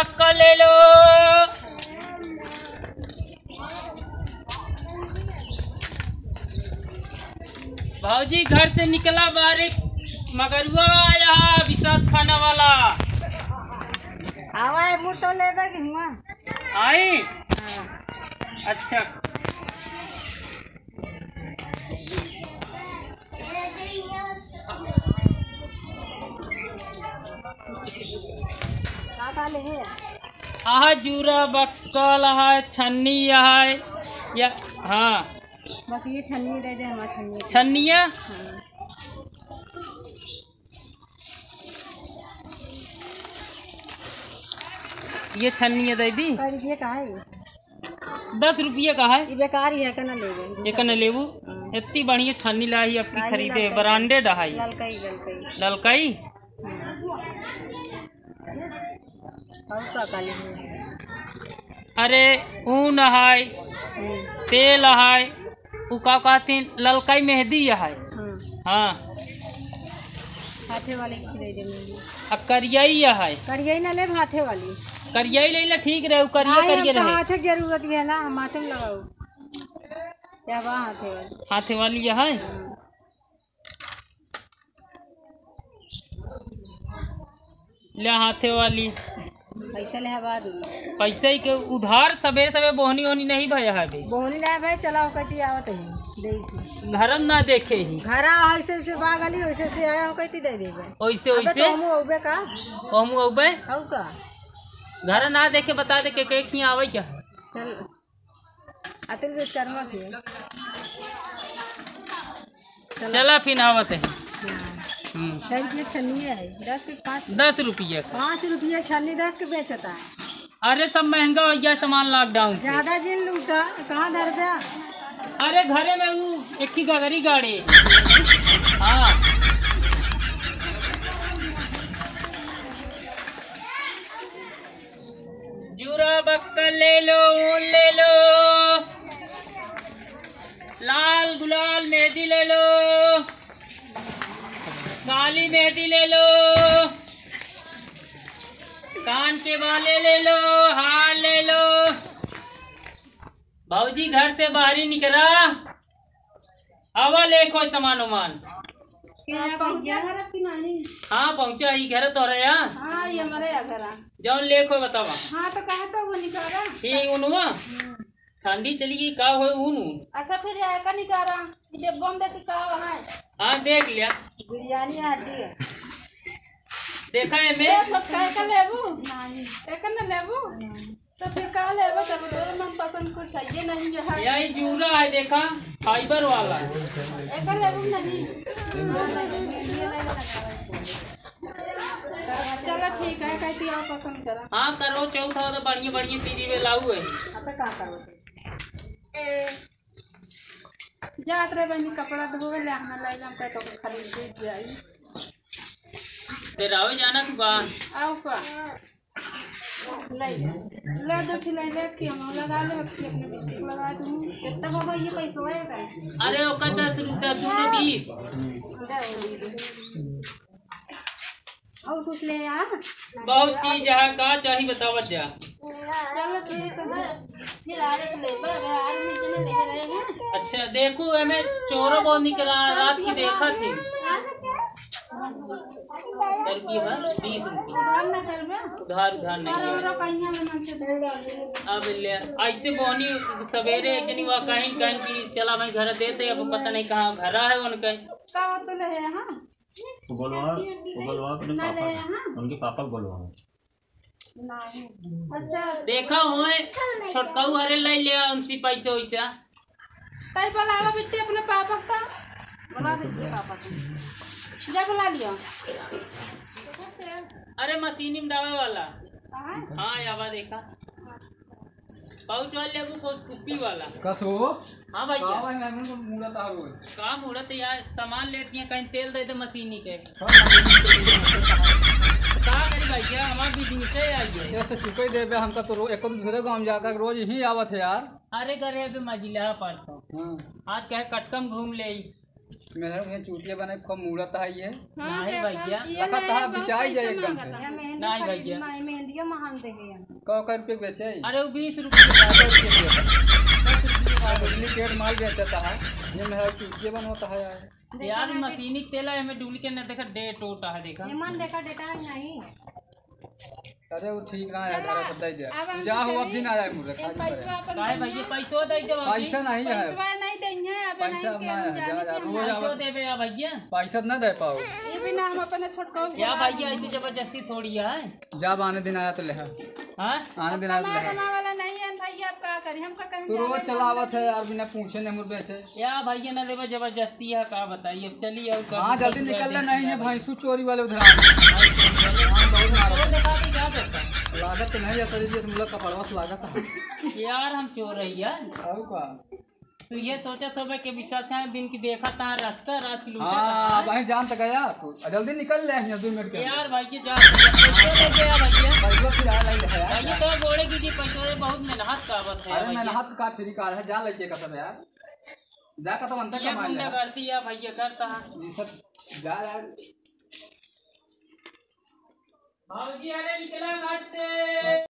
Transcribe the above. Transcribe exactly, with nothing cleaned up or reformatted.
पक्का ले लो। भौजी घर से निकला बाहर, मगरुआ आया है विषाद खाना वाला। आवा है, मुँह तो लेबे कि हुआ। आई? हाँ। अच्छा। का का लेहे? आहा, जूरा, बक्कल है, छन्नी है, या, हाँ। बस ये छन्नी दे दे, हमार छन्नी। छन्निया? हाँ। ये छन्नी है, दे दी। पर ये का है? दस रुपया का है। ये बेकार ही है, का ना लेबे? ये का ना लेबू? हाँ। इतनी बढ़िया छन्नी लाई आपकी, लाई खरीदे, ललकई। Branded है। ललकई, ललकई। ललकई? हाँ। और का का लेबू? अरे, ऊन है, हम्म। तेल है, उ का कहती, ललकई मेहंदी है। हम्म। हाँ। हाथे वाली की दे दे मेहंदी। आ करियाई है। करियाई ना लेब, हाथे वाली। करियाई ले ला, ठीक रहे, उ करिया, हाँ, करिया हमका रहे। हाथे के जरूरत भी है ना, हम माथे में लगाऊ। क्या बा हाथे वाली? हाथे वाली है। हम्म। ले हाथे वाली। पैसा ले बाद में। पैसे ही के उधार, सबेरे सबेरे बोहनी ओहनी नहीं भया है अभी। बोहनी ना भाई, चला हो कहती आवत है, दे दी। घर ना देखे ही। घर ऐसे ऐसे बागली, वैसे ऐसे आया हो कहती दे देबे। ओइसे, अबे ओइसे? तो हमू अउबे का? हमू अउबे? हऊ का? घर ना देखे, बता दे के, के खिया आवे क्या? चल। अतुल विश्वकर्मा के। चला। चला फिर आवत है। हाँ। हम्म। छह रुपये छन्नी है, दस के पाँच। दस रुपये का। पाँच रुपये छन्नी दस के बेचता है। अरे सब महंगा हो गया सामान lockdown से। ज्यादा जिन लूटा, कहाँ धर गया? अरे घरे में वो एक ही गगरी गाड़ी। हाँ। जूरा बक्कल ले लो, ऊन ले लो, लाल गुलाल मेहंदी ले लो, काली मेहंदी ले लो, कान के बाले ले लो, हार ले लो। भौजी घर से बाहरी निकरा, आवा ले कोई सामान उमान। क्या पहुँचा घर कि नहीं? हाँ, पहुँचा, ई घर तोहरे या? हाँ, ये हमारे या घर आ। जौन ले कोई बतावा। हाँ, तो कहा तो वो निकाला। ये उनवा? हम्म। ठंडी चली गई, का होए ऊन ऊन? अच्छा, फिर ये का निकाला? ये बम देख के का वहाँ है? हाँ, देख लिया। बिरयानी हड्डी है। देखा है मैं? ये सब का, का लेबू? नहीं। एक ना लेबू? नहीं। तो फिर का लेबो? तब तोर मनपसंद कुछ है ये नहीं है। यही जूरा है, देखा, fiber वाला। एकर लेबू नहीं। चलो ठीक है, कहती आओ पसंद करा। हाँ, करो, चौथ हो तो बढ़िया बढ़िया चीज में लाऊ है। अब तो का करो? जात रहे बहनी, कपड़ा धोवे ले, हम लाई हम कह तो खरीद दे जाई। तेरा हो जाना तू कहाँ? आओ का? ला दो ठे लाई ले के हम लगा ले, अपने अपने बिस्किट लगा दूँ। कितना बाबा ये पैसा है का? अरे ओका दस रुपया, तू तो बीस। और कुछ ले आ? बहुत चीज है, का चाही बतावत जा। चलो ठीक है, फिर आगे से ले, बा-, बा-, आदमी जने ले रहे हैं। अच्छा, देखो, एमे चोरो बहुत निकला, रात की देखा थी। हाँ? कै रुपये बा? बीस रुपये। उधार ना करबे? उधार, उधार नहीं है। और कहिया में मन से दे दे। अब ले, ऐसे बोहनी सवेरे एक जनी वा कहीं, कहीं कि चला भाई घर देते, अब पता नहीं कहाँ घर है उनके। का होत ले है, हाँ? वो बोलवा, वो बोलवा अपने ना पापा ले, का। हाँ? उनके पापा को बोलवा। नहीं। अच्छा। देखा होए, छोटकाऊ हरे ले लिया उनसे पैसे वैसे। कई बुलावा बिट्टी अपने पापा का। बुला दीजिए पापा को। जा बुला लिया। अरे मशीनी में डावे वाला। कहाँ है? हाँ, आवा देखा। पाउच वाला लेबू को कुप्पी वाला? कसो? हाँ भैया। का भाई, मैं तो मूड़ा तार रोज। का मूड़ा तो यार, सामान लेती है, कहीं तेल दे दे मशीनी के। हाँ, मशीनी के। का करी भैया, हमार business है यार ये। ये तो चुपे ही देबे, हमका तो रो-, एको तो दूसरे गाँव जाकर रोज यहीं आवत है यार। अरे करे बे मजिला परसों। हाँ। आज कहे कटकम घूम ले। मेहर के चूतिया बने खूब मूड़त है ये। हाँ, नहीं देखा, भैया। ये लगा नया तहा बाप बिचाई जाए पैसा एकदम से। मांगता। नहीं भैया। ये महंग दे है यहाँ। का का रुपये बेचे? अरे, वो बीस रुपये का। का रुपये बेचे? दस रुपये का। डुप्लीकेट माल बेचता है, ये मेरा चूतिया बनवाता है यार। देखा यार, है कि मशीनी तेल है, हमें डुप्लीकेट ना देखा, डेट ओटा है, देखा। ये मन देखा, डेटा है नहीं। अरे, वो ठीक ना है, चला, बारह सौ दे दे। अब हम जा हो, अब चली। दिन आ जाए मुझे, ये खाली पैसवा करे। अपन काहे दे भैया, दे। पैसो दे दे भैया। पैसा नहीं है। पैसवा नहीं देंगे, अब पैसा नहीं अब ना है, जा, जा, रोज पैसो आवत। देबे या भैया। पैसा ना दे पाओ। ये बिना हम अपने छोटका को या भैया, ऐसी जबरदस्ती थोड़ी है। जा, आने दिन आया तो ले। हाँ? आने दिन आया तो कमा, ले। कमा वाला नहीं है भैया, अब का करी? हमका कहीं तू रोज चलावत है यार, बिना पूछे नहीं मुर्गे छे। या भैया ना देबे, जबरदस्ती है, का बताइए? अब चलिए, और का हाँ, जल्दी निकल ले, नहीं है भैंसू चोरी वाले उधर आ। हाँ, बहुत मारो। चोर देखा के क्या करता है? लागत तो नहीं है, शरीर से मुला कपड़वा से लागत है। यार, हम चोर है यार। और का? तू ये सोचा सब है कि विश्वास का दिन की देखा था रास्ता, रात की लूटा हाँ, था। भाई जान तक गया तू। जल्दी निकल ले, यहाँ दो मिनट के अंदर। यार भाई, ये जा, पैसो दे दे यार भैया। पैसो फिर आ नहीं है यार। भाई, ये तो गोड़े की जी, पैसो दे, बहुत मेहनत का आवत है अरे, भैया। मेहनत का फिर का है, जा लेके कसम यार। जा कसम अंतर ये कमा ले। गुंडागर्दी है भैया, करता है। ये सब जा यार। भाजी, अरे निकला घर से।